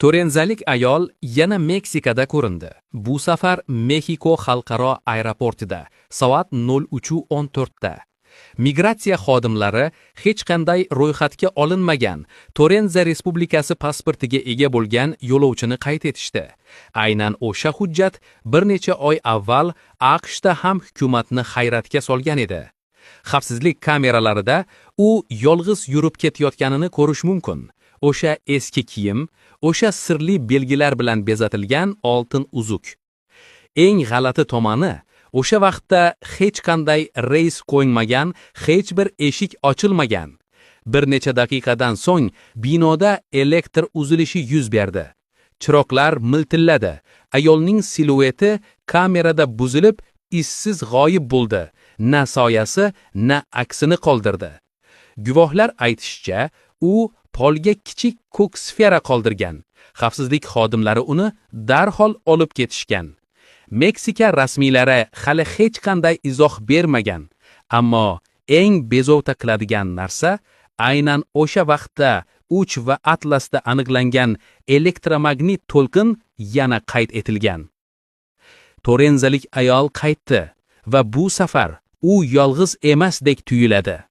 Torenzalik ayol yana Meksikada ko'rindi. Bu safar Mexiko xalqaro aeroportida soat 03:14 da. Migratsiya xodimlari hech qanday ro'yxatga olinmagan Torenza Respublikasi pasportiga ega bo'lgan yo'lovchini qayd etishdi. Aynan o'sha hujjat bir necha oy avval AQShda ham hukumatni hayratga solgan edi. Xavfsizlik kameralarida u yolg'iz yurib ketayotganini ko'rish mumkin. O'sha eski kiyim, o'sha sirli belgilar bilan bezatilgan oltin uzuk. Eng g'alati tomoni, o'sha vaqtda hech qanday reys qo'yilmagan, hech bir eshik ochilmagan. Bir necha daqiqadan so'ng binoda elektr uzilishi yuz berdi. Chiroqlar miltilladi. Ayolning silueti kamerada buzilib, izsiz g'oyib bo'ldi. Na soyasi, na aksini qoldirdi. Guvohlar aytishicha, u polga kichik ko'k sfera qoldirgan. Xavfsizlik xodimlari uni darhol olib ketishgan. Meksika rasmiylari hali hech qanday izoh bermagan. Ammo eng bezovta qiladigan narsa aynan o'sha vaqtda Uch va Atlasda aniqlangan elektromagnit to'lqin yana qayd etilgan. Torenzalik ayol qaytdi va bu safar u yolg'iz emasdek tuyuladi.